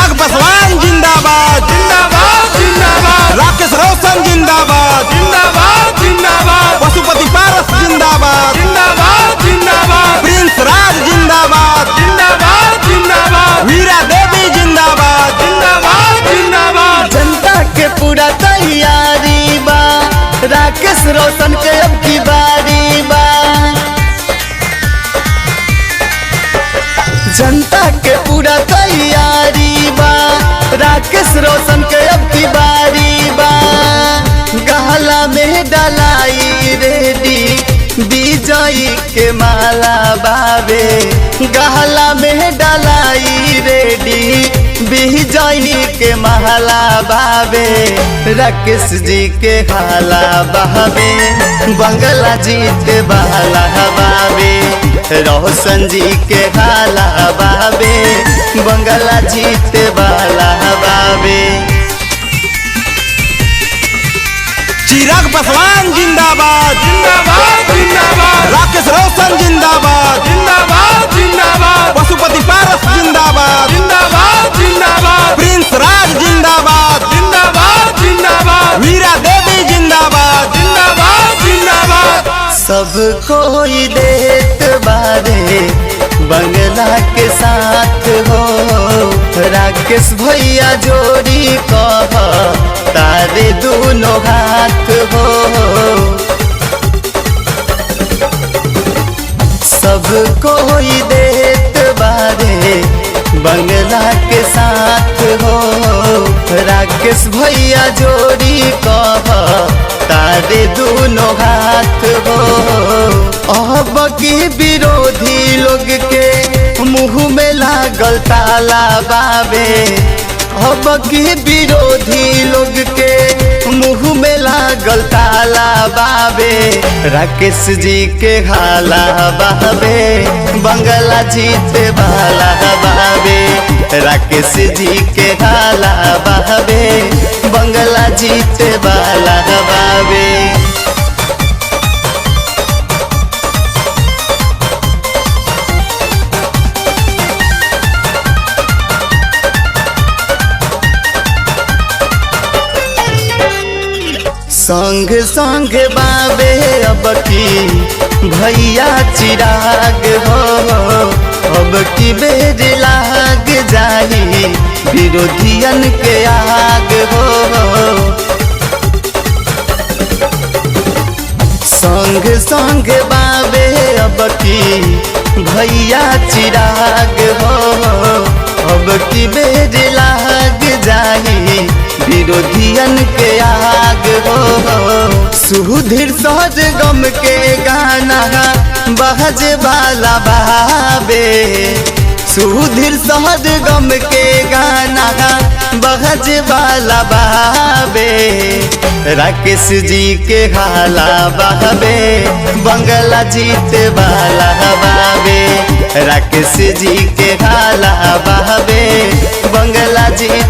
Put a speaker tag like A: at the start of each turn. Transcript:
A: चिराग पासवान जिंदाबाद,
B: जिंदाबाद जिंदाबाद।
A: राकेश रोशन जिंदाबाद,
B: जिंदाबाद जिंदाबाद।
A: पशुपति पारस जिंदाबाद,
B: जिंदाबाद जिंदाबाद।
A: प्रिंस राज जिंदाबाद,
B: जिंदाबाद जिंदाबाद।
A: वीरा देवी जिंदाबाद,
B: जिंदाबाद जिंदाबाद।
C: जनता के पूरा तैयारी बा, राकेश रोशन के अब की बारी बा। जनता के पूरा तैयारी बा, राकेश रोशन के अब की बारी बा। गहला में डलाई रेडी विजयी के माला बाबे, गहला में डलाई रेडी विजयी के माला बाबे। राकेश जी के हाला बाबे, बंगला जीते वाला बाबे। रोशन जी के हाला बाबे, बंगला जीते वाला बाबे।
A: चिराग पासवान जिंदाबाद,
B: जिंदाबाद जिंदाबाद।
A: राकेश रोशन जिंदाबाद,
B: जिंदाबाद जिंदाबाद।
A: पशुपति पारस जिंदाबाद,
B: जिंदाबाद जिंदाबाद।
A: प्रिंस राज जिंदाबाद,
B: जिंदाबाद जिंदाबाद।
A: वीरा देवी जिंदाबाद,
B: जिंदाबाद जिंदाबाद।
C: सब कोई देत बारे बंगला के साथ हो, राकेश भैया जोड़ी कह तारे दोनों हाथ हो। सब कोई देत बारे बंगला के साथ हो, राकेश भैया जोड़ी कह तारे दोनों हाथ हो। अब की विरोधी लोग के मुंह में लागल ताला बाबे, अब की विरोधी लोग के मुंह में लागल ताला बाबे। राकेश जी के हाला बाबे, बंगला जीते वाला बाबे। राकेश जी के हाला बाबे, बंगला जीते वाला बाबे। संग संग बाबे अब की भैया चिराग हो, अब की बेर लाग जाही विरोधियन के आग हो। संग संग बाबे अब की भैया चिराग हो, अब की बेर लाग जाही विरोधियन के आग हो। सुधीर सहज गम के गाना बहज वाला बाबे, सुधीर सहज गम के गाना बहज वाला बाबे। राकेश जी के हाला बाबे, बंगला जीते वाला बाबे। राकेश जी के हाला बाबे, बंगला जीते